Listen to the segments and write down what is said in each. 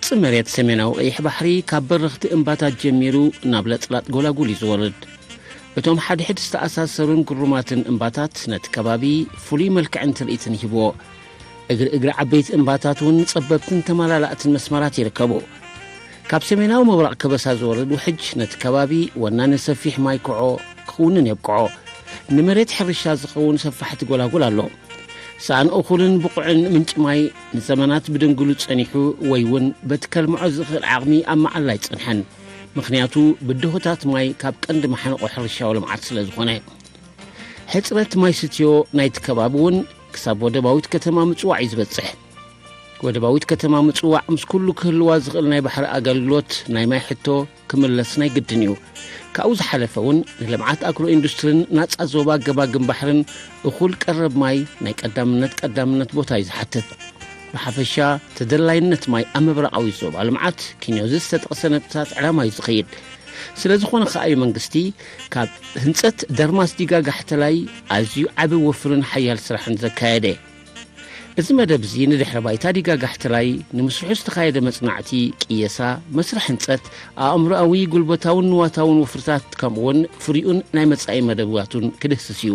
ገጽ መሬት ሰሜናዊ ቀይሕ ባሕሪ ካብ በረኽቲ እምባታት ጀሚሩ ናብ ለጥላጥ ጎላጉል እዩ ዝወርድ። እቶም ሓድሕድ ዝተኣሳሰሩን ግሩማትን እምባታት ነቲ ከባቢ ፍሉይ መልክዕን ትርኢትን ይህብዎ። እግሪ እግሪ ዓበይቲ እምባታት እውን ጸበብትን ተመላላእትን መስመራት ይርከቡ። ካብ ሰሜናዊ ምብራቕ ከበሳ ዝወርድ ውሕጅ ነቲ ከባቢ ወናኒ ሰፊሕ ማይ ክዖ ክውንን የብቅዖ። ንመሬት ሕርሻ ዝኸውን ሰፋሕቲ ጎላጉል ኣሎ። ሰኣን እኹልን ብቑዕን ምንጪ ማይ ንዘመናት ብድንግሉ ጸኒሑ ወይ እውን በቲ ከልምዖ ዝኽእል ዓቕሚ ኣብ መዓላ ኣይጸንሐን። ምኽንያቱ ብድሆታት ማይ ካብ ቀንዲ መሓንቆ ሕርሻዊ ልምዓት ስለ ዝኾነ። ሕጽረት ማይ ስትዮ ናይቲ ከባቢ እውን ክሳብ ወደባዊት ከተማ ምጽዋዕ እዩ ዝበጽሕ። ወደባዊት ከተማ ምጽዋዕ ምስ ኩሉ ክህልዋ ዝኽእል ናይ ባሕሪ ኣገልግሎት ናይ ማይ ሕቶ ክምለስ ናይ ግድን እዩ። ካብኡ ዝሓለፈ እውን ንልምዓት ኣግሮ ኢንዱስትሪን ናጻ ዞባ ገማግም ባሕርን እኹል ቀረብ ማይ ናይ ቀዳምነት ቀዳምነት ቦታ እዩ ዝሓትት። ብሓፈሻ ተደላይነት ማይ ኣብ ምብራቓዊ ዞባ ልምዓት ኪንዮዚ ዝተጠቕሰ ነጥብታት ዕላማ እዩ ዝኸይድ። ስለ ዝኾነ ከኣ እዩ መንግስቲ ካብ ህንጸት ደርማስ ዲጋ ጋሕተላይ ኣዝዩ ዓቢ ወፍርን ሓያል ስራሕን ዘካየደ። እዚ መደብ እዚ ንድሕረ ባይታ ዲጋ ጋሕተላይ፣ ንምስርሑ ዝተኻየደ መጽናዕቲ፣ ቅየሳ፣ መስርሕ ህንጸት፣ ኣእምሮኣዊ፣ ጉልበታውን ንዋታውን ወፍርታት ከምኡውን ፍሪኡን ናይ መጻኢ መደባቱን ክድህስስ እዩ።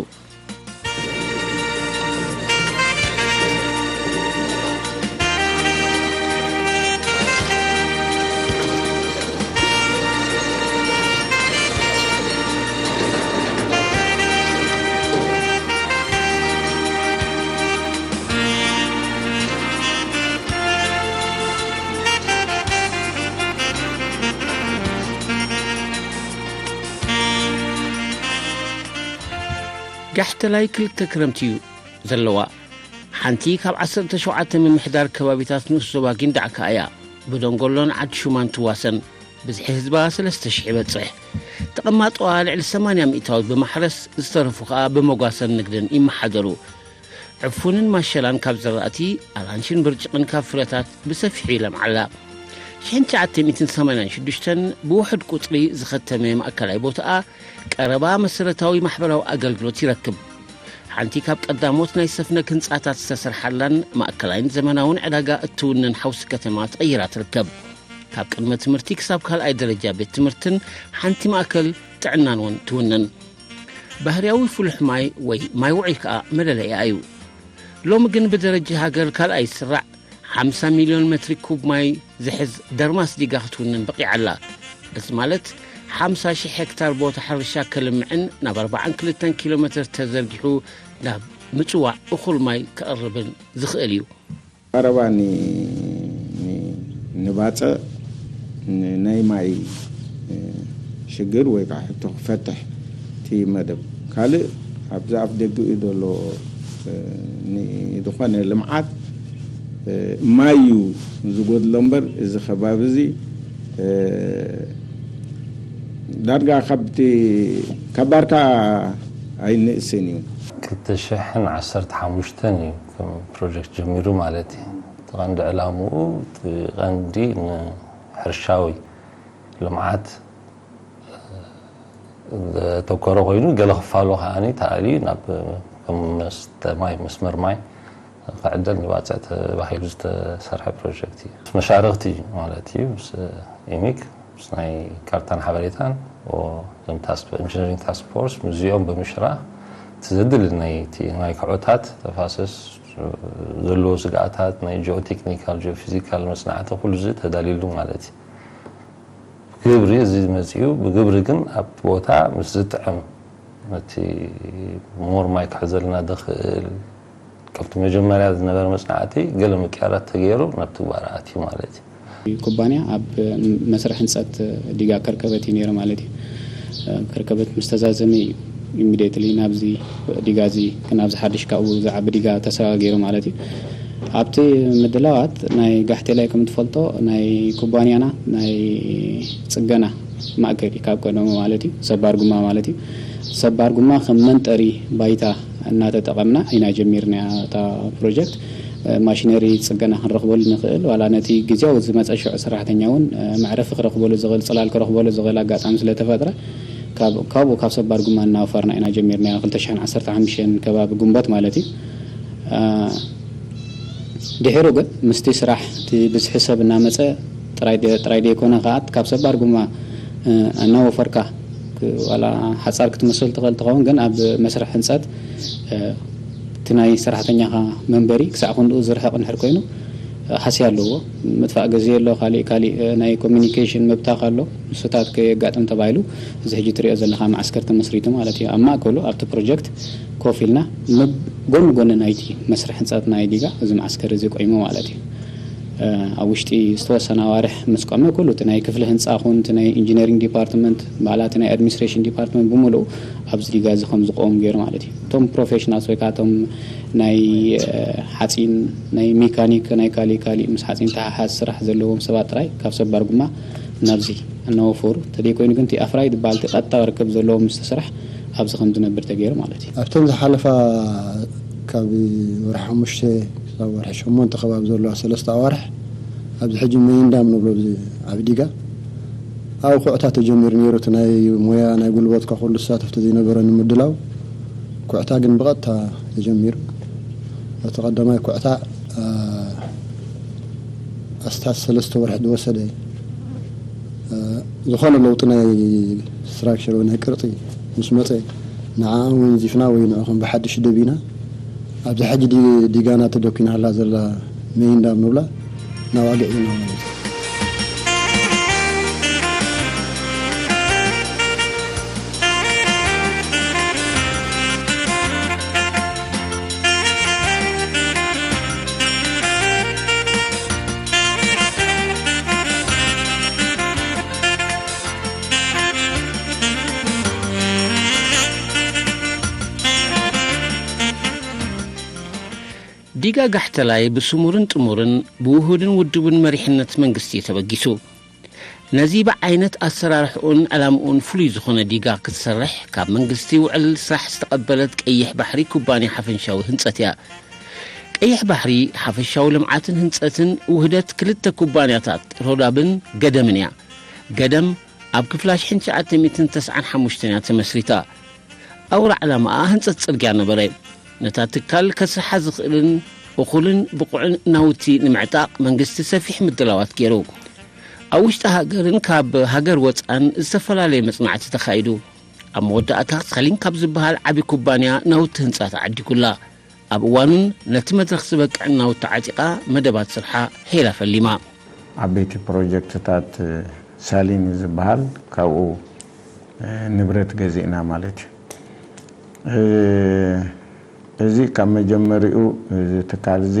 ጋሕተላይ ክልተ ክረምቲ እዩ ዘለዋ። ሓንቲ ካብ ዓሰርተ ሸውዓተ ምምሕዳር ከባቢታት ንኡስ ዞባ ጊንዳዕ ከኣ እያ። ብደንጎሎን ዓዲ ሹማን ትዋሰን። ብዝሒ ህዝባ ሰለስተ ሽሕ ይበጽሕ። ተቐማጦኣ ልዕሊ ሰማንያ ሚእታዊት ብማሕረስ፣ ዝተረፉ ከኣ ብመጓሰን ንግድን ይመሓደሩ። ዕፉንን ማሸላን ካብ ዘራእቲ፣ ኣራንሽን ብርጭቕን ካብ ፍረታት ብሰፊሑ ይለምዓላ። ሽሕን ትሽዓተ ሚእትን ሰማንያን ሽዱሽተን ብውሑድ ቁጽሪ ዝኸተመ ማእከላይ ቦታኣ ቀረባ መሰረታዊ ማሕበራዊ ኣገልግሎት ይረክብ። ሓንቲ ካብ ቀዳሞት ናይ ሰፍነግ ህንጻታት ዝተሰርሓላን ማእከላይን ዘመናውን ዕዳጋ እትውንን ሓውሲ ከተማ ተቐይራ ትርከብ። ካብ ቅድመ ትምህርቲ ክሳብ ካልኣይ ደረጃ ቤት ትምህርትን ሓንቲ ማእከል ጥዕናን እውን ትውንን። ባህርያዊ ፍሉሕ ማይ ወይ ማይ ውዑይ ከኣ መለለይኣ እዩ። ሎሚ ግን ብደረጃ ሃገር ካልኣይ ዝስራዕ ሓምሳ ሚልዮን ሜትሪ ኩብ ማይ ዝሕዝ ደርማስ ዲጋ ክትውንን በቒዓ ኣላ። እዚ ማለት ሓምሳ ሽሕ ሄክታር ቦታ ሕርሻ ከልምዕን ናብ ኣርባዓን ክልተን ኪሎ ሜትር ተዘርጊሑ ናብ ምጽዋዕ እኹል ማይ ከቕርብን ዝኽእል እዩ። ቀረባ ኒ-፣ ኒ-፣ ንባጽዕ ን-፣ ናይ ማይ፣ እ፣ ሽግር ወይ ከዓ ሕቶ ክፈትሕ እቲ መደብ። ካልእ ኣብዚ ኣፍ ደጊኡ ዘሎ፣ እ፣ ን-፣ ዝኾነ ልምዓት፣ እ፣ ማይ እዩ ዝጎድሎ እምበር እዚ ከባቢ እዚ፣ እ፣ ዳርጋ ካብቲ፣ ካብ ባርካ ኣይንእስን እዩ። ክልተ ሽሕን ዓሰርተ ሓሙሽተን እዩ ከም ፕሮጀክት ጀሚሩ ማለት እዩ። እቲ ቀንዲ ዕላምኡ፣ እቲ ቀንዲ ንሕርሻዊ ልምዓት ዘተኮረ ኮይኑ፣ ገለ ክፋሉ ከኣ ተኣልዩ ናብ ከም መስተ ማይ፣ መስመር ማይ ክዕደል ንባጽዕ ተባሂሉ ዝተሰርሐ ፕሮጀክት እዩ። ምስ መሻርኽቲ ማለት እዩ፣ ምስ ኢሚክ፣ ምስ ናይ ካርታን ሓበሬታን፣ ኦ፣ እዞም ታስክ፣ ኢንጂነሪንግ ታስክ ፎርስ ምስዚኦም ብምሽራኽ እቲ ዘድሊ ናይ እቲ ናይ ክዖታት ተፋሰስ ዘለዎ ስግኣታት፣ ናይ ጂኦቴክኒካል፣ ጂኦፊዚካል መጽናዕቲ ኩሉ እዚ ተዳልዩሉ ማለት እዩ። ግብሪ እዚ መጺኡ፣ ብግብሪ ግን ኣብ ቦታ ምስ ዝጥዕም፣ ነቲ ሞር ማይ ክሕዘልና ዝኽእል፣ ካብቲ መጀመርያ ዝነበረ መጽናዕቲ ገለ ምቅያራት ተገይሩ ናብ ትግባረ ኣትዩ ማለት እዩ። ኩባንያ ኣብ መስርሕ ህንጸት ዲጋ ከርከበት እዩ ነይሩ ማለት እዩ። ከርከበት ምስ ተዛዘመ እዩ ኢሚድየትሊ ናብዚ ዲጋ እዚ፣ ናብዚ ሓድሽ ካብኡ ዝዓቢ ዲጋ ተሰጋጊሩ ማለት እዩ። ኣብቲ ምድላዋት ናይ ጋሕቴላይ ከም ትፈልጦ ናይ ኩባንያና ናይ ጽገና ማእከል እዩ፣ ካብ ቀደሙ ማለት እዩ፣ ሰባር ጉማ ማለት እዩ። ሰባር ጉማ ከም መንጠሪ ባይታ እናተጠቐምና ኢና ጀሚርና እታ ፕሮጀክት። ማሽነሪ ጽገና ክንረኽበሉ ንኽእል፣ ዋላ ነቲ ግዜያዊ ዝመጸ ሽዑ ሰራሕተኛ እውን መዕረፊ ክረኽበሉ ዝኽእል፣ ጽላል ክረኽበሉ ዝኽእል ኣጋጣሚ ስለ ተፈጥረ፣ ካብ፣ ካብኡ ካብ ሰባር ጉማ እናወፈርና ኢና ጀሚርናዮ፣ ክልተ ሽሕን ዓሰርተ ሓሙሽተን ከባቢ ግንቦት ማለት እዩ። አ፣ ድሒሩ ግን ምስቲ ስራሕ እቲ ብዝሒ ሰብ እናመጸ ጥራይ ደ- ጥራይ ደይኮነ ከዓ ካብ ሰብ ባርጉማ እ፣ እናወፈርካ ክ- ዋላ ሓፃር ክትመስል ትኽእል ትኸውን፣ ግን ኣብ መስርሕ ህንፀት እ፣ እቲ ናይ ሰራሕተኛኻ መንበሪ ክሳዕ ክንድኡ ዝርሕቕ እንድሕር ኮይኑ እ፣ ሃስያ ኣለዎ። ምጥፋእ ግዜ ኣሎ፣ ካሊእ ካሊእ እ፣ ናይ ኮሚኒኬሽን ምብታኽ ኣሎ። ንሱታት ከየጋጥም ተባሂሉ እዚ ሕጂ ትሪኦ ዘለኻ መዓስከር ተመስሪቱ ማለት እዩ። ኣብ ማእከሉ ኣብቲ ፕሮጀክት ኮፍ ኢልና መብ- ጎኒ ጎኒ ናይቲ መስርሕ ህንፀት ናይ ዲጋ እዚ መዓስከር እዚ ቆይሙ ማለት እዩ። እ፣ ኣብ ውሽጢ ዝተወሰነ ኣዋርሕ ምስ ቆመ ኩሉ እቲ ናይ ክፍሊ ህንፃ ኹን እቲ ናይ ኢንጂነሪንግ ዲፓርትመንት ባላ እቲ ናይ ኣድሚኒስትሬሽን ዲፓርትመንት ብምሉኡ ኣብዚ ዲጋ እዚ ከም ዝቆም ገይሩ ማለት እዩ። እቶም ፕሮፌሽናልስ ወይ ከዓ እቶም ናይ እ፣ ሓፂን ናይ ሜካኒክ ናይ ካሊእ ካሊእ ምስ ሓፂን ተሓሓዝ ስራሕ ዘለዎም ሰባት ጥራይ ካብ ሰብ ባርጉማ ናብዚ እናወፈሩ ተደይኮይኑ ግን እቲ ኣፍራይ ዝበሃል እቲ ቀጥታ ርክብ ዘለዎ ምስ ስራሕ ኣብዚ ከም ዝነብር ተገይሩ ማለት እዩ። ኣብተን ዝሓለፋ ካብ ወርሒ ሓሙሽተ ክሳብ ወርሒ ሸሞንተ ከባቢ ዘለዋ ሰለስተ ኣዋርሕ ኣብዚ ሕጂ መይንዳም ንብሎ ኣብዚ ዓቢ ዲጋ ኣብ ኩዕታ ተጀሚሩ ነይሩ። እቲ ናይ ሞያ ናይ ጉልበትካ ኩሉ ዝሳተፍ ተዘይነበረ ንምድላው ኩዕታ ግን ብቐጥታ ተጀሚሩ። እቲ ቀዳማይ ኩዕታ ኣስታት ሰለስተ ወርሒ ዝወሰደ ዝኾነ ለውጢ ናይ ስትራክቸር ወይ ናይ ቅርፂ ምስ መፀ ንዓ ወንዚፍና ወይ ንዕኹም ብሓድሽ ደቢና ኣብዛ ሕጂ ዲ- ዲጋና ተደኪና ኣላ ዘላ መይንዳም ንብላ ናብ ኣግዒና ማለት እዩ። ዲጋ ጋሕተላይ ብስሙርን ጥሙርን ብውሁድን ውድቡን መሪሕነት መንግስቲ እዩ ተበጊሱ። ነዚ ብዓይነት ኣሰራርሕኡን ዕላምኡን ፍሉይ ዝኾነ ዲጋ ክትሰርሕ ካብ መንግስቲ ውዕል ስራሕ ዝተቐበለት ቀይሕ ባሕሪ ኩባንያ ሓፈንሻዊ ህንፀት እያ። ቀይሕ ባሕሪ ሓፈሻዊ ልምዓትን ህንፀትን ውህደት ክልተ ኩባንያታት ሮዳብን ገደምን እያ። ገደም ኣብ ክፍሊ ሽሕን ትሽዓተ ሚእትን ተስዓን ሓሙሽተን እያ ተመስሪታ። ኣውራ ዕላማኣ ህንፀት ፅርግያ ነበረ። ነታ ትካል ከስርሓ ዝኽእልን እኹልን ብቑዕን ናውቲ ንምዕጣቕ መንግስቲ ሰፊሕ ምድላዋት ገይሩ። ኣብ ውሽጢ ሃገርን ካብ ሃገር ወፃን ዝተፈላለየ መፅናዕቲ ተኻይዱ። ኣብ መወዳእታ ሳሊን ካብ ዝበሃል ዓቢ ኩባንያ ናውቲ ህንፃ ተዓዲጉላ። ኣብ እዋኑን ነቲ መድረኽ ዝበቅዕን ናውቲ ዓጢቓ መደባት ስርሓ ሄላ ፈሊማ። ዓበይቲ ፕሮጀክትታት ሳሊን ዝበሃል ካብኡ ንብረት ገዚእና ማለት እዩ። እዚ ካብ መጀመሪኡ እዚ ትካል እዚ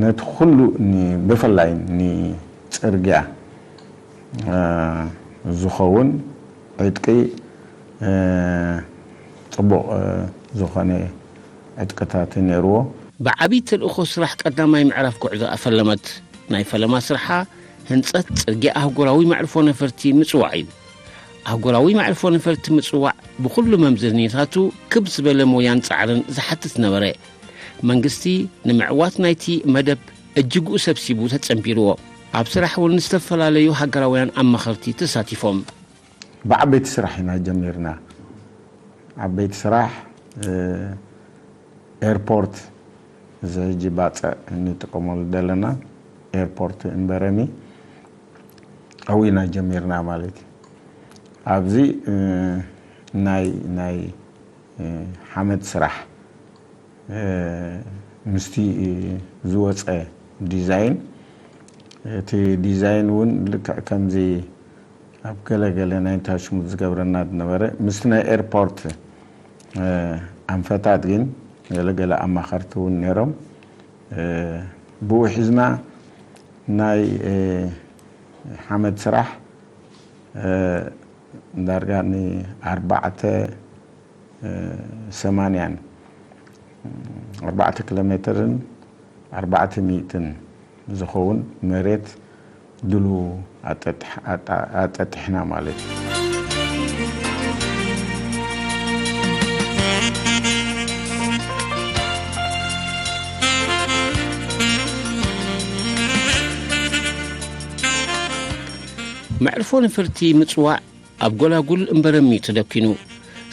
ነቲ ኩሉ ን- ብፍላይ ንፅርግያ ዝኸውን ዕጥቂ ጽቡቕ ዝኾነ ዕጥቅታት ነይርዎ። ብዓቢ ተልእኾ ስራሕ ቀዳማይ ምዕራፍ ጉዕዞ ኣፈለመት። ናይ ፈለማ ስርሓ ህንጸት ጽርግያ ኣህጉራዊ መዕርፎ ነፈርቲ ምጽዋዕ እዩ። ኣህጉራዊ መዕርፎ ነፈርቲ ምጽዋዕ ብኹሉ መምዘኒታቱ ክብ ዝበለ ሞያን ጻዕርን ዝሓትት ነበረ። መንግስቲ ንምዕዋት ናይቲ መደብ እጅግኡ ሰብሲቡ ተጸንቢርዎ። ኣብ ስራሕ እውን ዝተፈላለዩ ሃገራውያን ኣማኸርቲ ተሳቲፎም። ብዓበይቲ ስራሕ ኢና ጀሚርና። ዓበይቲ ስራሕ ኤርፖርት፣ እዚ ሕጂ ባፅዕ እንጥቀመሉ ዘለና ኤርፖርት እምበረሚ ኣብኡ ኢና ጀሚርና ማለት እዩ። ኣብዚ ናይ ናይ ሓመድ ስራሕ ምስቲ ዝወፀ ዲዛይን፣ እቲ ዲዛይን እውን ልክዕ ከምዚ ኣብ ገለገለ ናይ ታሽሙት ዝገብረና ዝነበረ ምስቲ ናይ ኤርፖርት ኣንፈታት ግን ገለገለ ኣማኸርቲ እውን ነይሮም። ብኡ ሒዝና ናይ ሓመድ ስራሕ ዳርጋ ንኣርባዕተ ሰማንያን ኣርባዕተ ኪሎ ሜትርን ኣርባዕተ ሚእትን ዝኸውን መሬት ድሉ ኣጠጥሕ- ኣጣ- ኣጠጥሕና ማለት እዩ። መዕርፎ ነፈርቲ ምጽዋዕ ኣብ ጎላጉል እምበረሚ ተደኪኑ።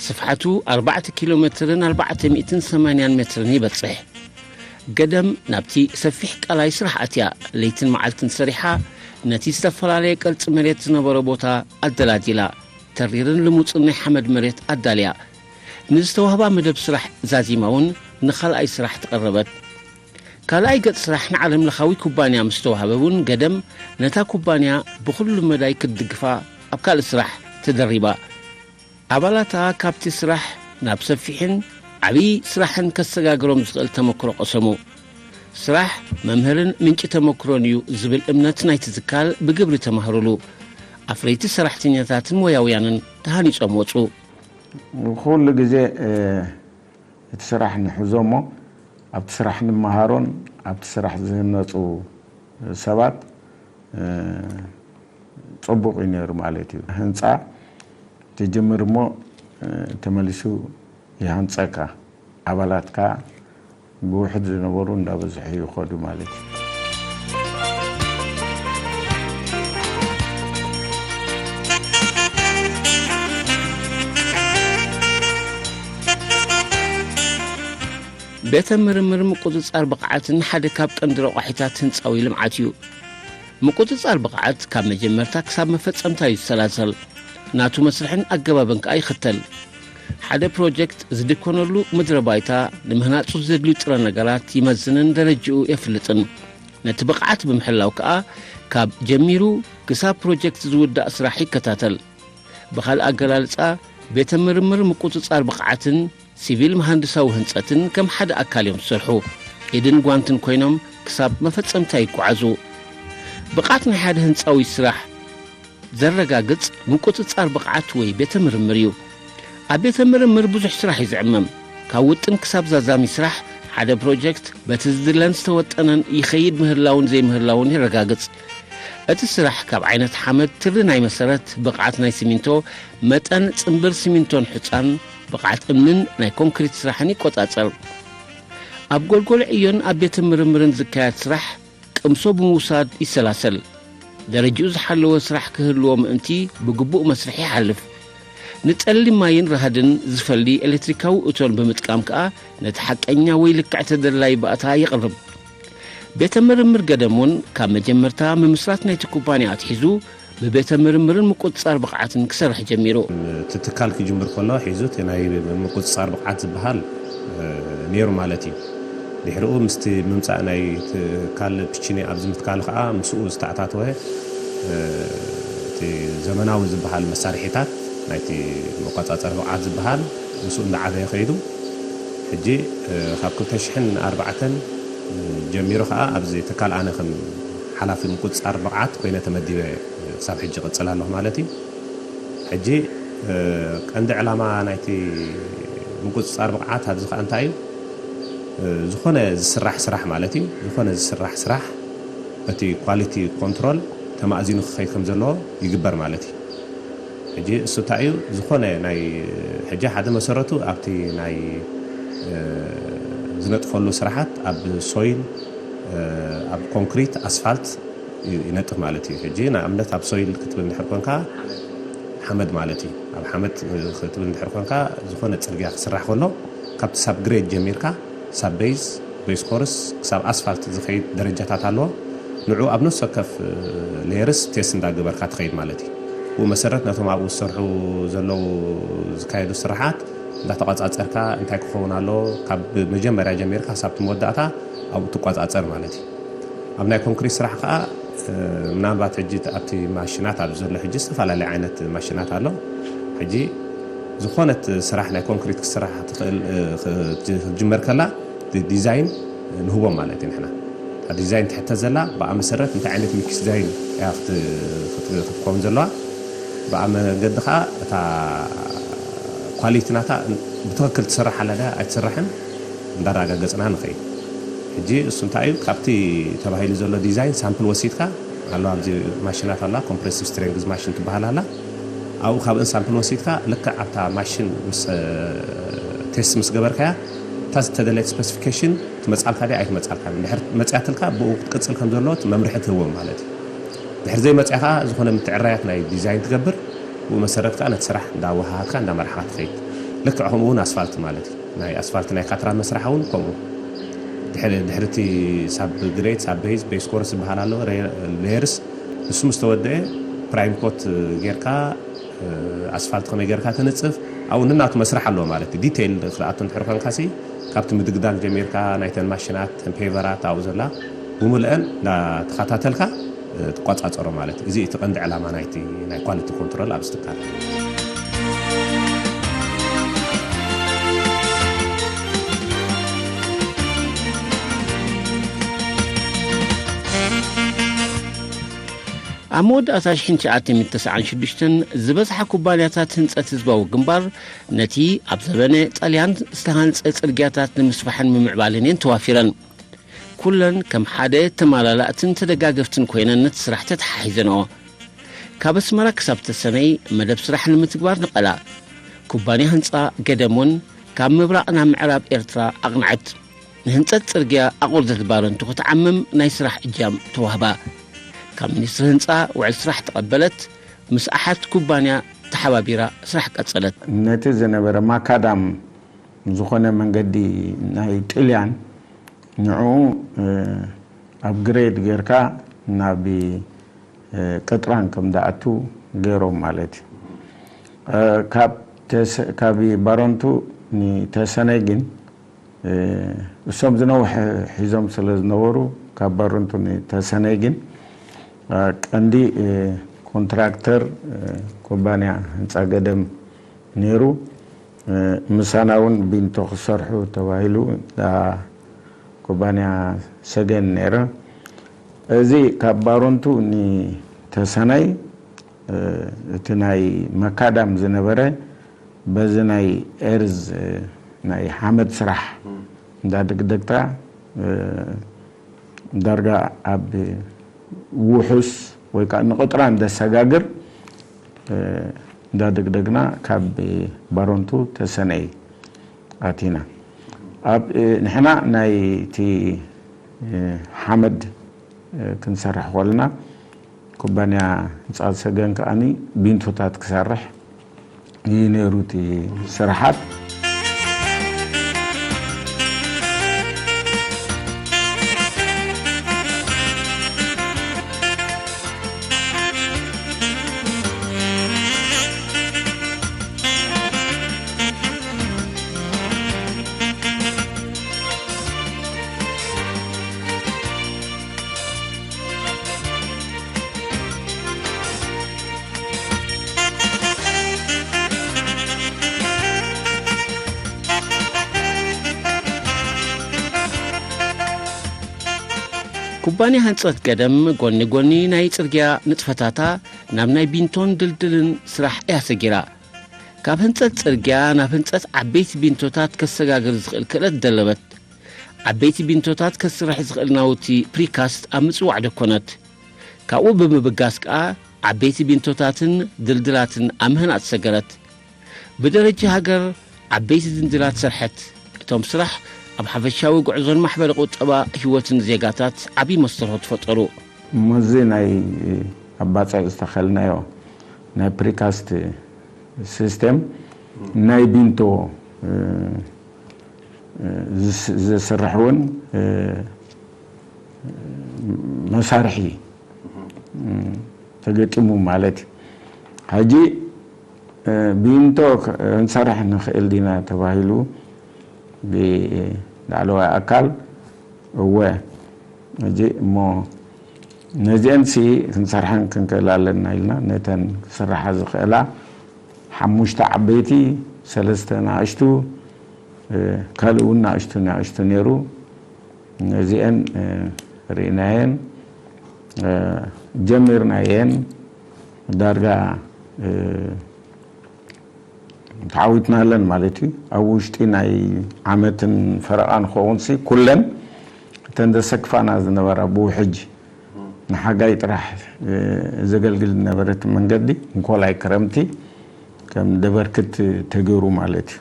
ስፍሓቱ ኣርባዕተ ኪሎ ሜትርን ኣርባዕተ ሚእትን ሰማንያን ሜትርን ይበጽሕ። ገደም ናብቲ ሰፊሕ ቀላይ ስራሕ ኣትያ፣ ለይትን መዓልትን ሰሪሓ፣ ነቲ ዝተፈላለየ ቅርጺ መሬት ዝነበሮ ቦታ ኣደላዲላ፣ ተሪርን ልሙጽን ናይ ሓመድ መሬት ኣዳልያ። ንዝተዋህባ መደብ ስራሕ ዛዚማ እውን ንኻልኣይ ስራሕ ተቐረበት። ካልኣይ ገጽ ስራሕ ንዓለም ለኻዊ ኩባንያ ምስ ተዋህበ እውን ገደም ነታ ኩባንያ ብኹሉ መዳይ ክትድግፋ ኣብ ካልእ ስራሕ ተደሪባ። ኣባላታ ካብቲ ስራሕ ናብ ሰፊሕን ዓብዪ ስራሕን ከሰጋግሮም ዝኽእል ተመክሮ ቀሰሙ። ስራሕ መምህርን ምንጪ ተመክሮን እዩ ዝብል እምነት ናይቲ ትካል ብግብሪ ተማህሩሉ። ኣፍረይቲ ሰራሕተኛታትን ሞያውያንን ተሃኒጾም ወጹ። ኩሉ ግዜ እቲ ስራሕ ንሕዞ እሞ ኣብቲ ስራሕ ንመሃሮን ኣብቲ ስራሕ ዝህነፁ ሰባት ፅቡቕ እዩ ነይሩ ማለት እዩ። ህንፃ ትጅምር እሞ ተመሊሱ ይሃንፀካ። ኣባላትካ ብውሕድ ዝነበሩ እንዳበዝሑ ይኸዱ ማለት እዩ። ቤተ ምርምር ምቁፅፃር ብቕዓትን ሓደ ካብ ቀንዲ ረቋሒታት ህንፃዊ ልምዓት እዩ። ምቁፅፃር ብቕዓት ካብ መጀመርታ ክሳብ መፈፀምታ እዩ ዝሰላሰል። ናቱ መስርሕን ኣገባብን ከኣ ይኽተል። ሓደ ፕሮጀክት ዝድኮነሉ ምድረ ባይታ፣ ንምህናፁ ዘድልዩ ጥረ ነገራት ይመዝንን ደረጅኡ የፍልጥን። ነቲ ብቕዓት ብምሕላው ከኣ ካብ ጀሚሩ ክሳብ ፕሮጀክት ዝውዳእ ስራሕ ይከታተል። ብኻልእ ኣገላልጻ፣ ቤተ ምርምር ምቁጽጻር ብቕዓትን ሲቪል መሃንድሳዊ ህንጸትን ከም ሓደ ኣካል እዮም ዝሰርሑ። ኢድን ጓንትን ኮይኖም ክሳብ መፈጸምታ ይጓዓዙ። ብቕዓት ናይ ሓደ ህንጻዊ ስራሕ ዘረጋግጽ ምቁጽጻር ብቕዓት ወይ ቤተ ምርምር እዩ። ኣብ ቤተ ምርምር ብዙሕ ስራሕ እዩ ዝዕመም። ካብ ውጥን ክሳብ ዛዛሚ ስራሕ፣ ሓደ ፕሮጀክት በቲ ዝድለን ዝተወጠነን ይኸይድ ምህላውን ዘይምህላውን የረጋግጽ። እቲ ስራሕ ካብ ዓይነት ሓመድ፣ ትሪ ናይ መሰረት፣ ብቕዓት ናይ ሲሚንቶ፣ መጠን ጽንብር ሲሚንቶን ሑጻን፣ ብቕዓት እምንን ናይ ኮንክሪት ስራሕን ይቆጻጸር። ኣብ ጎልጎል ዕዮን ኣብ ቤተ ምርምርን ዝካየድ ስራሕ ቅምሶ ብምውሳድ ይሰላሰል። ደረጅኡ ዝሓለወ ስራሕ ክህልዎ ምእንቲ ብግቡእ መስርሕ ይሓልፍ። ንጸሊም ማይን ራህድን ዝፈሊ ኤሌክትሪካዊ እቶን ብምጥቃም ከኣ ነቲ ሓቀኛ ወይ ልክዕ ተደላዪ ባእታ የቕርብ። ቤተ ምርምር ገደም እውን ካብ መጀመርታ ምምስራት ናይቲ ኩባንያ ኣትሒዙ ብቤተ ምርምርን ምቁጽጻር ብቕዓትን ክሰርሕ ጀሚሩ። እቲ ትካል ክጅምር ከሎ ሒዙ እቲ ናይ ምቁጽጻር ብቕዓት ዝበሃል፣ እ፣ ነይሩ ማለት እዩ። ድሕሪኡ ምስቲ ምምጻእ ናይ ትካል ፒቺኒ ኣብዚ ምትካሉ ከኣ ምስኡ ዝተኣታተወ፣ እ፣ እቲ ዘመናዊ ዝበሃል መሳርሒታት ናይቲ መቆጻጸሪ ብቕዓት ዝበሃል ምስኡ እንዳዓበየ ከይዱ። ሕጂ፣ እ፣ ካብ ክልተ ሽሕን ኣርባዕተን ጀሚሩ ከኣ ኣብዚ ትካል ኣነ ከም ሓላፊ ምቁጽጻር ብቕዓት ኮይነ ተመዲበ ክሳብ ሕጂ ይቕጽል ኣለኹ ማለት እዩ። ሕጂ፣ እ፣ ቀንዲ ዕላማ ናይቲ ምቁጽጻር ብቕዓት ኣብዚ ከኣ እንታይ እዩ? እ፣ ዝኾነ ዝስራሕ ስራሕ ማለት እዩ። ዝኾነ ዝስራሕ ስራሕ በቲ ኳሊቲ ኮንትሮል ተማእዚኑ ክኸይድ ከም ዘለዎ ይግበር ማለት እዩ። ሕጂ እሱ እንታይ እዩ? ዝኾነ ናይ፣ ሕጂ ሓደ መሰረቱ ኣብቲ ናይ፣ እ፣ ዝነጥፈሉ ስራሓት ኣብ ሶይል፣ እ፣ ኣብ ኮንክሪት፣ ኣስፋልት ዩ-፣ ይነጥፍ ማለት እዩ። ሕጂ ንኣብነት ኣብ ሶይል ክትብል እንድሕር ኮንካ ሓመድ ማለት እዩ። ኣብ ሓመድ ክትብል እንድሕር ኮንካ ዝኾነ ጽርግያ ክስራሕ ከሎ ካብቲ ሳብ ግሬድ ጀሚርካ ሳብ ቤዝ፣ ቤዝ ኮርስ ክሳብ ኣስፋልት ዝኸይድ ደረጃታት ኣለዎ። ንዑ ኣብ ነፍሲ ወከፍ ሌየርስ ቴስት እንዳገበርካ ትኸይድ ማለት እዩ። ብኡ መሰረት ነቶም ኣብኡ ዝሰርሑ ዘለዉ ዝካየዱ ስራሓት እንዳተቋጻጸርካ እንታይ ክኸውን ኣለዎ ካብ መጀመርያ ጀሚርካ ክሳብ እቲ መወዳእታ ኣብኡ ትቋጻጸር ማለት እዩ። ኣብ ናይ ኮንክሪት ስራሕ ከኣ፣ እ፣ ምናልባት ሕጂ ኣብቲ ማሽናት ኣብዚ ዘሎ ሕጂ ዝተፈላለየ ዓይነት ማሽናት ኣሎ። ሕጂ ዝኾነት ስራሕ ናይ ኮንክሪት ክስራሕ ትኽእል፣ እ፣ ክ-፣ ክትጅመር ከላ ዲ-፣ ዲዛይን ንህቦም ማለት እዩ ንሕና። እታ ዲዛይን ትሕተት ዘላ ብኣ መሰረት እንታይ ዓይነት ሚክስ ዲዛይን እያ ክት-፣ ክት-፣ ክትከውን ዘለዋ። ብኣ መገዲ ከኣ እታ ኳሊቲ ናታ ብትኽክል ትስራሕ ኣላ ድያ ኣይትስራሕን እንዳረጋገጽና ንኸይድ። ሕጂ እሱ እንታይ እዩ? ካብቲ ተባሂሉ ዘሎ ዲዛይን ሳምፕል ወሲድካ፣ ኣሎ ኣብዚ ማሽናት ኣላ፣ ኮምፕሬሲቭ ስትሬንግዝ ማሽን ትበሃል ኣላ። ኣብኡ ካብእን ሳምፕል ወሲድካ ልክዕ ኣብታ ማሽን ምስ፣ እ፣ ቴስት ምስ ገበርካያ፣ እታ ዝተደለየት ስፔሲፊኬሽን ትመጻልካ ድያ ኣይትመጻልካን? እንድሕር መጽያትልካ ብኡ ክትቅጽል ከም ዘለዎ እቲ መምርሒ ትህቦም ማለት እዩ። ድሕሪ ዘይመጽያ ከኣ ዝኾነ ምትዕራያት ናይ ዲዛይን ትገብር፣ ብኡ መሰረት ከኣ ነቲ ስራሕ እንዳወሃሃድካ እንዳመራሕካ ትኸይድ። ልክዕ ከምኡ እውን ኣስፋልት ማለት እዩ። ናይ ኣስፋልት ናይ ካትራ መስራሕ እውን ከምኡ። ድሕሪ ድሕርቲ ሳብ ግሬድ ሳብ ቤዝ ቤስ ኮርስ ዝበሃል ኣሎ፣ ሌየርስ። ንሱ ምስ ተወደአ ፕራይም ኮት ጌርካ፣ ኣስፋልት ከመይ ጌርካ ተነጽፍ፣ ኣብኡ ንናቱ መስርሕ ኣለዎ ማለት እዩ። ዲቴይል ክትኣቱ እንድሕር ኮንካሲ፣ ካብቲ ምድግዳግ ጀሚርካ፣ ናይተን ማሽናት፣ ተን ፔቨራት ኣብኡ ዘላ ብምልአን እንዳተኸታተልካ ትቋጻጸሮ ማለት እዩ። እዚ እቲ ቀንዲ ዕላማ ናይቲ ናይ ኳሊቲ ኮንትሮል ኣብ ዝትካል። ኣብ መወዳእታ ሽሕን ትሽዓተ ሚእትን ተስዓን ሽዱሽተን ዝበዝሓ ኩባንያታት ህንጸት ህዝባዊ ግንባር ነቲ ኣብ ዘበነ ጣልያን ዝተሃንጸ ጽርግያታት ንምስፋሕን ምምዕባልን እየን ተዋፊረን። ኩለን ከም ሓደ ተመላላእትን ተደጋገፍትን ኮይነን ነቲ ስራሕ ተተሓሒዘንኦ። ካብ ኣስመራ ክሳብ ተሰነይ መደብ ስራሕ ንምትግባር ነቐላ። ኩባንያ ህንጻ ገደም እውን ካብ ምብራቕ ናብ ምዕራብ ኤርትራ ኣቕንዐት። ንህንጸት ጽርግያ ኣቑርደት ባረንቱ ክትዓምም ናይ ስራሕ እጃም ተዋህባ። ካብ ሚኒስትሪ ህንጻ ውዕል ስራሕ ተቐበለት። ምስ ኣሓት ኩባንያ ተሓባቢራ ስራሕ ቀጸለት። ነቲ ዝነበረ ማካዳም ዝኾነ መንገዲ ናይ ጥልያን ንዕኡ ኣብ ግሬድ ጌርካ ናብ ቅጥራን ከም ዝኣቱ ገይሮም ማለት እዩ። ካብ ባረንቱ ንተሰነይ ግን እሶም ዝነውሐ ሒዞም ስለ ዝነበሩ ካብ ባረንቱ ንተሰነይ ግን ቀንዲ ኮንትራክተር ኩባንያ ህንፃ ገደም ነይሩ። ምሳና እውን ቢንቶ ክሰርሑ ተባሂሉ ኩባንያ ሰገን ነይረ። እዚ ካብ ባረንቱ ንተሰነይ እቲ ናይ መካዳም ዝነበረ በዚ ናይ ኤርዝ ናይ ሓመድ ስራሕ እንዳደግደግታ ዳርጋ ኣብ ውሑስ ወይ ከዓ ንቕጥራ እንደሰጋግር እንዳደግደግና ካብ ባረንቱ ተሰነይ ኣቲና። ኣብ ንሕና ናይ እቲ ሓመድ ክንሰርሕ ከለና ኩባንያ ህንፃ ሰገን ከዓኒ ቢንቶታት ክሰርሕ እዩ ነይሩ እቲ ስራሓት። ኩባንያ ህንጸት ገደም ጎኒ ጎኒ ናይ ጽርግያ ንጥፈታታ ናብ ናይ ቢንቶን ድልድልን ስራሕ እያ ሰጊራ። ካብ ህንጸት ጽርግያ ናብ ህንጸት ዓበይቲ ቢንቶታት ከሰጋግር ዝኽእል ክእለት ደለበት። ዓበይቲ ቢንቶታት ከስርሕ ዝኽእል ናውቲ ፕሪካስት ኣብ ምጽዋዕ ደኮነት። ካብኡ ብምብጋስ ከኣ ዓበይቲ ቢንቶታትን ድልድላትን ኣብ ምህናጽ ሰገረት። ብደረጃ ሃገር ዓበይቲ ድንድላት ሰርሐት። እቶም ስራሕ ኣብ ሓፈሻዊ ጉዕዞን ማሕበረ ቁጠባ ህይወትን ዜጋታት ዓቢ መስተርሆት ፈጠሩ። እሞዚ ናይ ኣባጽዕ ዝተኸልናዮ ናይ ፕሪካስት ሲስተም ናይ ቢንቶ ዝስርሕ እውን መሳርሒ ተገጢሙ ማለት እዩ። ሕጂ ቢንቶ ክንሰርሕ ንኽእል ዲና ተባሂሉ ብላዕለዋይ ኣካል እወ። ሕጂ እሞ ነዚአን ሲ ክንሰርሐን ክንክእል ኣለና ኢልና ነተን ክስርሓ ዝኽእላ ሓሙሽተ ዓበይቲ፣ ሰለስተ ንኣሽቱ፣ ካልእ እውን ንኣሽቱ ንኣሽቱ ነይሩ። ነዚአን ርኢናየን ጀሚርናየን ዳርጋ ተዓዊትናለን ማለት እዩ። ኣብ ውሽጢ ናይ ዓመትን ፈረቓን ክኸውን ሲ ኩለን እተን ዘሰክፋና ዝነበራ ብውሕጅ ንሓጋይ ጥራሕ ዘገልግል ዝነበረ እቲ መንገዲ እንኮላይ ክረምቲ ከም ደበርክት ተገይሩ ማለት እዩ።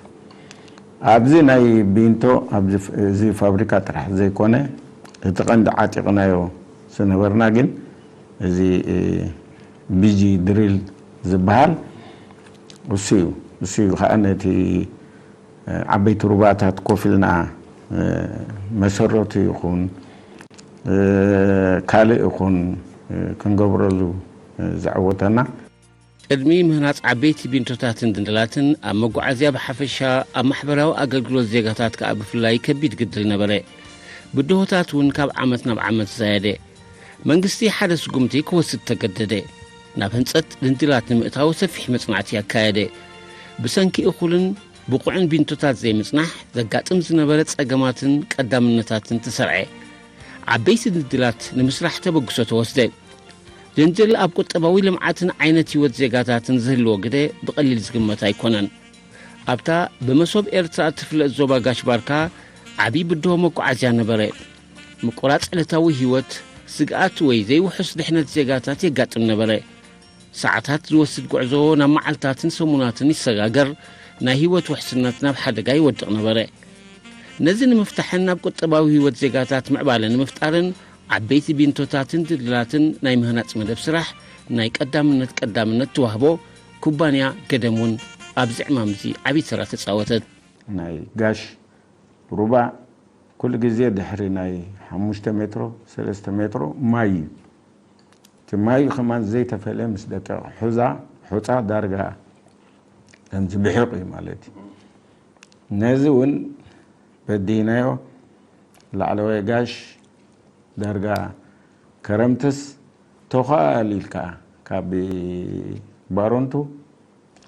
ኣብዚ ናይ ቢንቶ ኣብዚ ፋብሪካ ጥራሕ ዘይኮነ እቲ ቀንዲ ዓጢቕናዮ ዝነበርና ግን እዚ ቢጂ ድሪል ዝበሃል እሱ እዩ። እሱ እዩ ከዓ ነቲ ዓበይቲ ሩባታት ኮፍ ኢልና መሰረቱ ይኹን ካልእ ይኹን ክንገብረሉ ዘዕወተና። ቅድሚ ምህናጽ ዓበይቲ ቢንቶታትን ድንድላትን ኣብ መጓዓዝያ ብሓፈሻ ኣብ ማሕበራዊ ኣገልግሎት ዜጋታት ከኣ ብፍላይ ከቢድ ግድል ነበረ። ብድሆታት እውን ካብ ዓመት ናብ ዓመት ዝዛየደ። መንግስቲ ሓደ ስጉምቲ ክወስድ ተገደደ። ናብ ህንጸት ድንድላት ንምእታው ሰፊሕ መጽናዕቲ ኣካየደ። ብሰንኪ እኹልን ብቑዕን ቢንቶታት ዘይምጽናሕ ዘጋጥም ዝነበረ ጸገማትን ቀዳምነታትን ተሰርዐ። ዓበይቲ ድልድላት ንምስራሕ ተበግሶ ተወስደ። ድንድል ኣብ ቁጠባዊ ልምዓትን ዓይነት ህይወት ዜጋታትን ዝህልዎ ግደ ብቐሊል ዝግመት ኣይኮነን። ኣብታ ብመሶብ ኤርትራ እትፍለጥ ዞባ ጋሽ ባርካ ዓቢ ብድሆ መጓዓዝያ ነበረ። ምቁራጽ ዕለታዊ ህይወት፣ ስግኣት ወይ ዘይውሑስ ድሕነት ዜጋታት የጋጥም ነበረ። ሰዓታት ዝወስድ ጉዕዞ ናብ መዓልታትን ሰሙናትን ይሰጋገር፣ ናይ ህይወት ውሕስነት ናብ ሓደጋ ይወድቕ ነበረ። ነዚ ንምፍታሕን ናብ ቁጠባዊ ህይወት ዜጋታት ምዕባለ ንምፍጣርን ዓበይቲ ቢንቶታትን ድልድላትን ናይ ምህናጽ መደብ ስራሕ ናይ ቀዳምነት ቀዳምነት ተዋህቦ ኩባንያ ገደም እውን ኣብዚ ዕማም እዚ ዓብዪ ተራ ተጻወተት። ናይ ጋሽ ሩባ ኩሉ ግዜ ድሕሪ ናይ ሓሙሽተ ሜትሮ ሰለስተ ሜትሮ ማይ እዩ። እቲ ማይ ከማን ዘይተፈልየ ምስ ደቀቕ ሑዛ ሑፃ ዳርጋ ከምዚ ብሒቕ እዩ ማለት እዩ። ነዚ እውን በዲህናዮ ላዕለዋይ ጋሽ ዳርጋ ከረምትስ ተዃል ኢልካ ካብ ባሮንቱ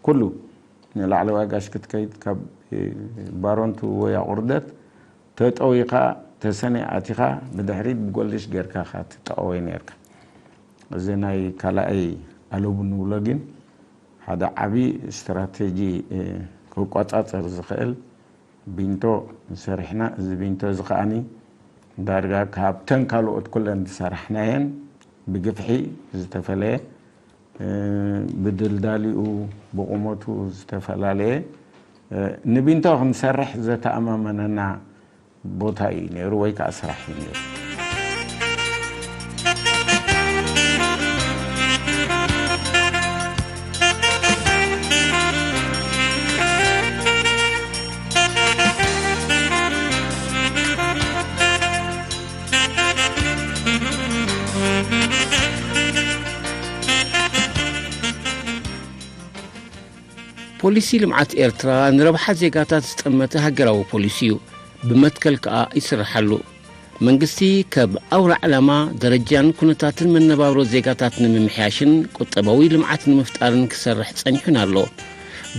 ኩሉ ንላዕለዋይ ጋሽ ክትከይድ ካብ ባሮንቱ ወይ ኣቑርደት ተጠዊኻ ተሰነ ኣቲኻ ብድሕሪት ብጎልድሽ ጌርካ ኢኻ ትጠቐወይ ነርካ። እዚ ናይ ካልኣይ ኣለቡ ንብሎ ግን ሓደ ዓቢ ስትራቴጂ ክቋጻጸር ዝኽእል ቢንቶ ሰሪሕና። እዚ ቢንቶ እዚ ከኣኒ ዳርጋ ካብተን ካልኦት ኩለን ዝሰራሕናየን ብግፍሒ ዝተፈለየ ብድልዳሊኡ ብቑመቱ ዝተፈላለየ ንቢንቶ ክንሰርሕ ዘተኣማመነና ቦታ እዩ ነይሩ ወይ ከዓ ስራሕ እዩ ነይሩ። ፖሊሲ ልምዓት ኤርትራ ንረብሓ ዜጋታት ዝጠመተ ሃገራዊ ፖሊሲ እዩ። ብመትከል ከኣ ይስርሓሉ። መንግስቲ ከም ኣውራ ዕላማ ደረጃን ኩነታትን መነባብሮ ዜጋታት ንምምሕያሽን ቁጠባዊ ልምዓት ንምፍጣርን ክሰርሕ ጸኒሑን ኣሎ።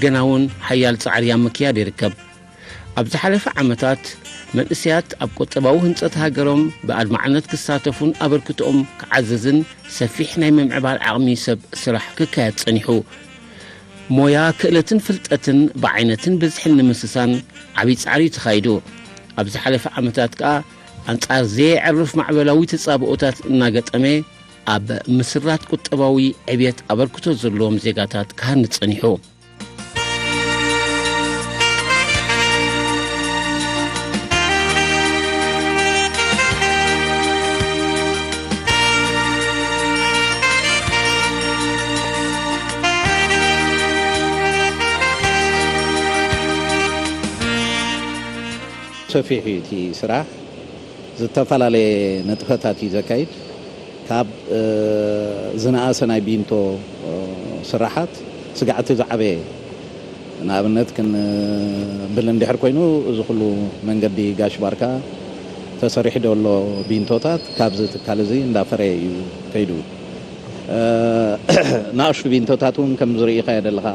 ገና እውን ሓያል ጻዕሪ ኣብ ምክያድ ይርከብ። ኣብ ዝሓለፈ ዓመታት መንእሰያት ኣብ ቁጠባዊ ህንጸት ሃገሮም ብኣድማዕነት ክሳተፉን ኣበርክቶኦም ክዓዝዝን ሰፊሕ ናይ ምምዕባል ዓቕሚ ሰብ ስራሕ ክካየድ ጸኒሑ። ሞያ፣ ክእለትን ፍልጠትን ብዓይነትን ብዝሕን ንምስሳን ዓብዪ ጻዕሪ እዩ ተኻይዱ። ኣብ ዝሓለፈ ዓመታት ከኣ ኣንጻር ዘየዕርፍ ማዕበላዊ ተጻብኦታት እናገጠመ ኣብ ምስራት ቁጠባዊ ዕብየት ኣበርክቶ ዘለዎም ዜጋታት ክሃንጽ ጸኒሑ። ሰፊሕ እዩ እቲ ስራሕ። ዝተፈላለየ ንጥፈታት እዩ ዘካይድ። ካብ ዝነኣሰ ናይ ቢንቶ ስራሓት ስጋዕቲ ዝዓበየ፣ ንኣብነት ክንብል እንድሕር ኮይኑ፣ እዚ ኩሉ መንገዲ ጋሽ ባርካ ተሰሪሑ ዘሎ ቢንቶታት ካብዚ ትካል እዚ እንዳፈረየ እዩ ከይዱ። ናእሽቱ ቢንቶታት እውን ከም ዝርኢኻዮ ዘለኻ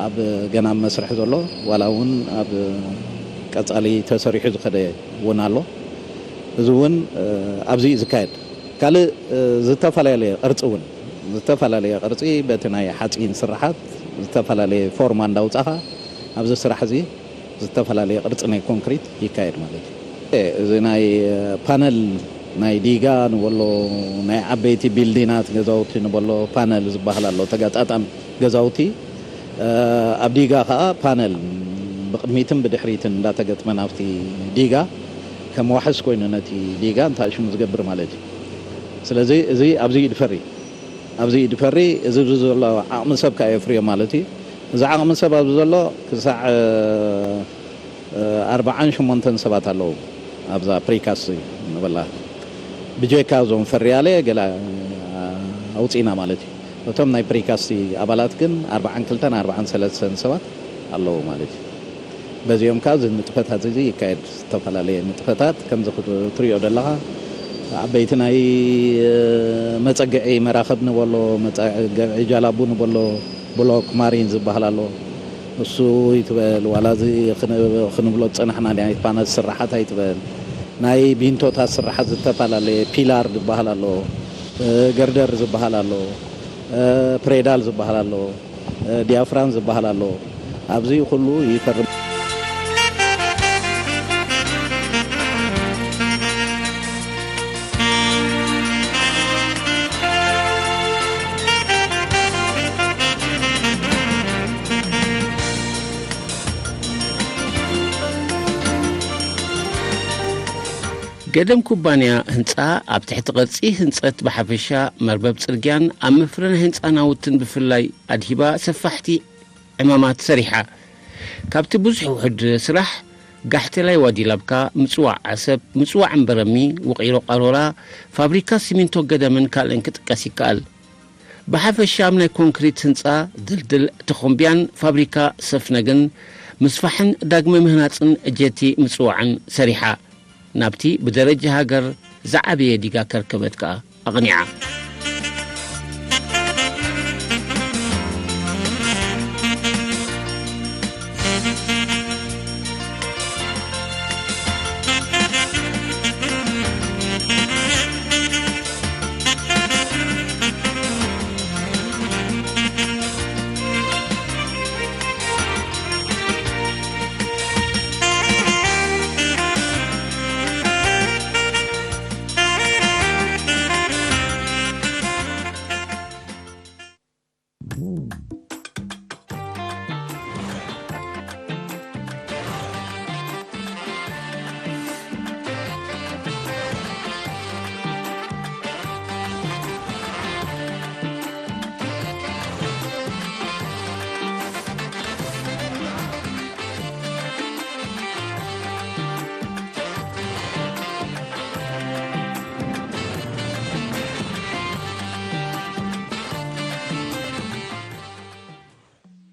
ኣብ ገና መስርሕ ዘሎ፣ ዋላ እውን ኣብ ቀጻሊ ተሰሪሑ ዝኸደ እውን ኣሎ። እዚ እውን ኣብዚ እዩ ዝካየድ። ካልእ ዝተፈላለየ ቅርፂ እውን፣ ዝተፈላለየ ቅርፂ በቲ ናይ ሓፂን ስራሓት ዝተፈላለየ ፎርማ እንዳውፃኻ ኣብዚ ስራሕ እዚ ዝተፈላለየ ቅርፂ ናይ ኮንክሪት ይካየድ ማለት እዩ። እዚ ናይ ፓነል ናይ ዲጋ ንበሎ፣ ናይ ዓበይቲ ቢልዲናት ገዛውቲ ንበሎ፣ ፓነል ዝበሃል ኣሎ፣ ተጋጣጣም ገዛውቲ ኣብ ዲጋ ከዓ ፓነል ብቕድሚትን ብድሕሪትን እንዳተገጥመ ናብቲ ዲጋ ከም ዋሕስ ኮይኑ ነቲ ዲጋ እንታይ ሽሙ ዝገብር ማለት እዩ። ስለዚ እዚ ኣብዚ ይድፈር እዩ። ኣብዚ ይድፈር እዩ። እዚ ኣብዚ ዘሎ ዓቕሚ ሰብ ከዓ የፍርዮ ማለት እዩ። እዚ ዓቕሚ ሰብ ኣብዚ ዘሎ ክሳዕ ኣርባዓን ሸሞንተን ሰባት ኣለዉ ኣብዛ ፕሪካስ ንበላ። ብጀካ እዞም ፈርያለ ገለ ኣውፂና ማለት እዩ። እቶም ናይ ፕሪካስ ኣባላት ግን ኣርባዓን ክልተን ኣርባዓን ሰለስተን ሰባት ኣለዉ ማለት እዩ። በዚኦም ከዓ እዚ ንጥፈታት እዚ ይካየድ። ዝተፈላለየ ንጥፈታት ከምዚ ክትሪኦ ዘለኻ ዓበይቲ ናይ መፀግዒ መራኸብ ንበሎ፣ መፀግዒ ጃላቡ ንበሎ፣ ብሎክ ማሪን ዝበሃል ኣሎ። እሱ ይትበል ዋላ እዚ ክንብሎ ዝፀናሕና ናይ ፓነል ስራሓት ኣይትበል። ናይ ቢንቶታት ስራሓት ዝተፈላለየ ፒላር ዝበሃል ኣሎ፣ ገርደር ዝበሃል ኣሎ፣ ፕሬዳል ዝበሃል ኣሎ፣ ዲያፍራም ዝበሃል ኣሎ። ኣብዚ ኩሉ ይፈርም። ገደም ኩባንያ ህንፃ ኣብ ትሕቲ ቅርፂ ህንፀት ብሓፈሻ፣ መርበብ ፅርግያን ኣብ መፍረ ናይ ህንፃ ናውትን ብፍላይ ኣድሂባ ሰፋሕቲ ዕማማት ሰሪሓ። ካብቲ ብዙሕ ውሑድ ስራሕ ጋሕቴላይ ዋዲላብካ፣ ምፅዋዕ ዓሰብ፣ ምፅዋዕ እምበረሚ፣ ውቒሮ ቃሮራ፣ ፋብሪካ ሲሚንቶ ገደምን ካልእን ክጥቀስ ይከኣል። ብሓፈሻ ኣብ ናይ ኮንክሪት ህንፃ ድልድል ተኾምቢያን ፋብሪካ ሰፍነግን ምስፋሕን ዳግመ ምህናፅን ጀቲ ምፅዋዕን ሰሪሓ። ናብቲ ብደረጃ ሃገር ዝዓበየ ዲጋ ከርከበት ከኣ ኣቕኒዓ።